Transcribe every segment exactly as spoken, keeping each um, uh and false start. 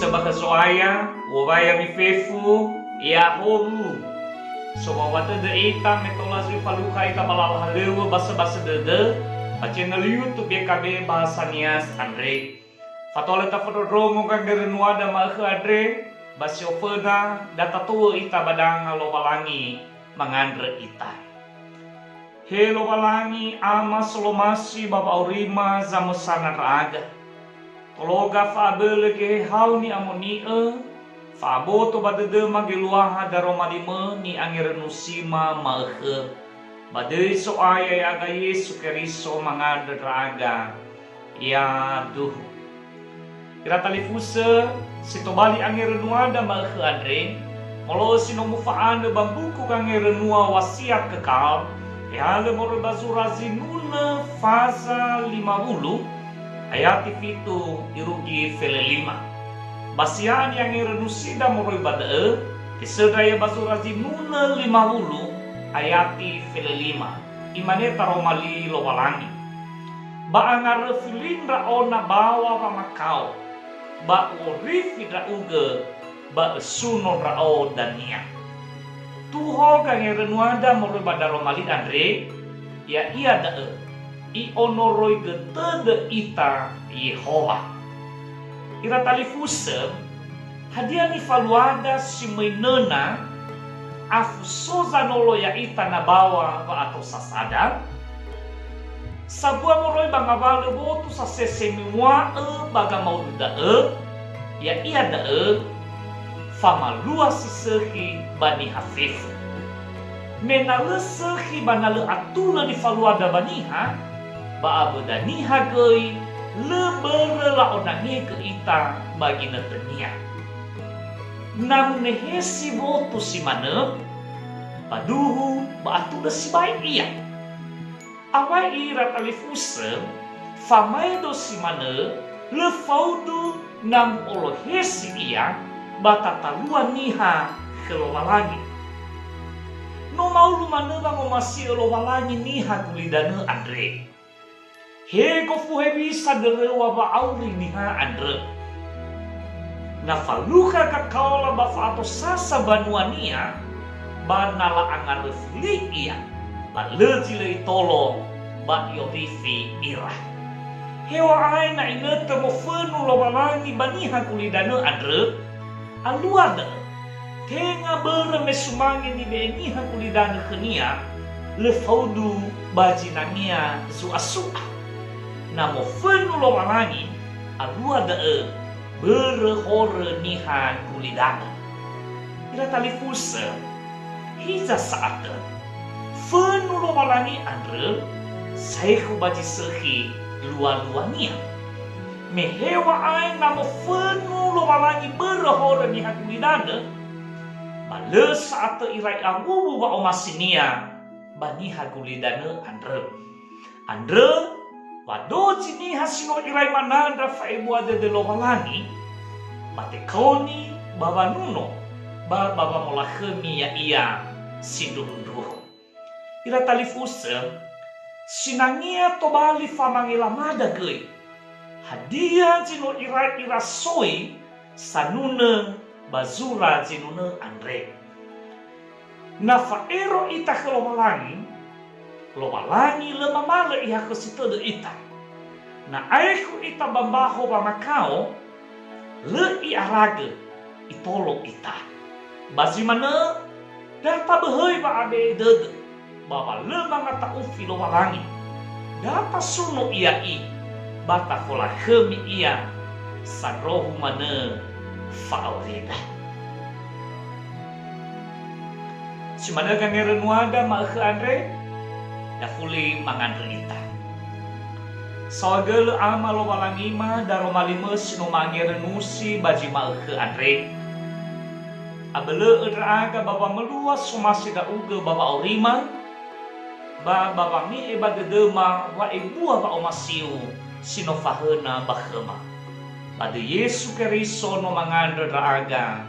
Sebakha Zo'aya, u'owai ami fefu, ya'ahowu. Sowawa dödö ita me tola zui falukha ita ba lala halöŵö basöbasö dödö, ba channel YouTube Y K B Bahasa Nias andre. Fatola tafondrondrongo gangerönuada ma'ökhö andre, ba si oföna, da tato'ö ita ba danga Lowalangi, mangandrö ita. He Lowalangi, Ama solomasi ba wa'aurima zamösana ndra'aga. Tologa fa'abölö geheha-U ni'amoni'ö, fa'aboto ba dödöma geluaha daroma limö ni'angerönusima ma'ökhö. Ba döi Zo'aya ya'aga Yesu Keriso mangandrö ndra'aga. Yaduhu. Ira talifusö, si tobali angerönuada ma'ökhö andre, molo'ö si no mufa'anö ba mbuku Gangerönua Wasiat Kekal, ehalö moroi ba zura zinunö faza lima wulu, ayati fitu irugi felö lima. Ba si ha ni'angerönusida moroi ba da'ö, tesöndra ia ba zura zinunö lima wulu, ayati felö lima. Imane taroma li Lowalangi, "Ba angaröfi li ndra'o nabawa wamakao, ba u'orifi ndra'ugö, ba ösuno ndra'o dania." Tuho gangerönuada moroi ba daroma li andre, ya'ia da'ö, i'onoroigö tödö ita Yehowa. Ira talifusö, hadia nifaluada si möi nöna, afu so zanolo ya'ita nabawa wa'atosasada? Sabua moroi ba ngawalö wotu sasese miŵa'ö ba gamaudu da'ö, ya'ia da'ö, famalua si sökhi ba niha fefu. Me na lö sökhi ba na lö atulö nifaluada ba niha, ba awöda niha göi, lö börö la'onangegö ita ba ginötönia. Na munehesi wotu si manö, ba duhu ba atulö sibai ia. Awai ira talifusö, famaedo si manö, lö faudu na mu'olohesi ia ba tatalua niha khö Lowalangi. No ma'ulu manö wangomasi'ö Lowalangi niha gulidanö andre. He gofu hewisa döröŵa wa'auri niha andrö. Na falukha gakaola ba fa'atosasa banuania, ba na la'angaröfi li ia, ba lö zi lö itolo, ba i'orifi ira. Heŵa'ae na inötö mofönu Lowalangi ba niha gulidanö andrö, alua da'ö, tenga börö me sumange nibe'e niha gulidanö khönia, lö faudu ba zinangea zu'asu'a. Na mofönu Lowalangi, alua da'ö, börö horö niha gulidanö. Ira talifusö, hiza sa'atö, fönu Lowalangi andrö, saekhu ba zi sökhi lualuania. Me heŵa'ae na mofönu Lowalangi börö horö niha gulidanö, ba lö sa'atö irai awuwu wa'omasinia ba niha gulidanö andrö. Andrö wa dozi niha si no irai manandra fa'ebua dödö Lowalangi, ba tekaoni ba wanuno, ba ba wamolakhömi ya'ia sindruhundruhu. Ira talifusö, sinangea tobali famangelamada göi, hadia zi no irai ira soi sanunö ba zura zinunö andre. Na fa'ero ita khö Lowalangi, Lowalangi lö mamalö Ihakhösi tödö ita. Na aekhu ita ba mbaho wamakao, lö I'aragö, Itolo ita. Ba zi manö, da taböhöi wa'abe'e dödö, ba wa lö mangata'ufi Lowalangi. Da tasuno Ia i, ba tafolakhömi Ia, sandrohu manö fa'aurida. Si manö gangerönuada ma'ökhö andre, dafuli mangandrö ita. Saohagölö Ama Lowalangima daroma limö si no mangerönusi ba zi ma'ökhö andre. Abölö'ö ndra'aga ba wamalua somasi ndra'ugö ba wa'aurima, ba ba wame'e ba dödöma wa'ebua wa'omasiu si no fahöna ba khöma. Ba döi Yesu Keriso no mangandrö ndra'aga.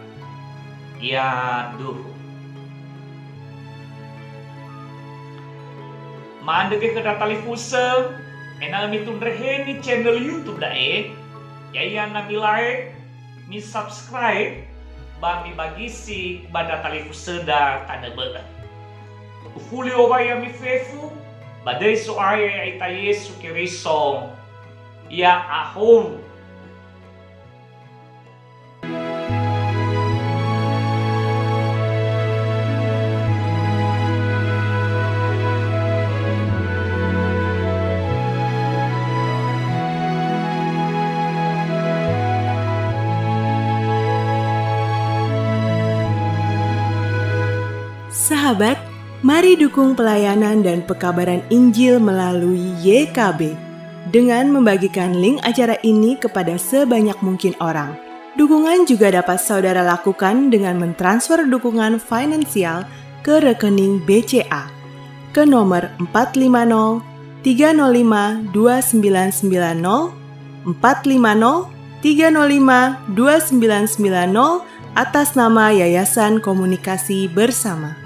Yaduhu. Ma'andrö göi khö ndra talifusö, ena'ö mitundreheni channel YouTube da'e, ya'ia na mi-like, Mi-subscribe ba mibagisi ba ndra talifusöda tanö bö'ö. Ufuli owai ami fefu, ba döi So'aya ya'ita Yesu Keriso, ya'ahowu. Sahabat, mari dukung pelayanan dan pekabaran Injil melalui Y K B dengan membagikan link acara ini kepada sebanyak mungkin orang. Dukungan juga dapat saudara lakukan dengan mentransfer dukungan finansial ke rekening B C A ke nomor empat lima nol tiga nol lima dua sembilan sembilan nol, empat lima nol tiga nol lima dua sembilan sembilan nol, atas nama Yayasan Komunikasi Bersama.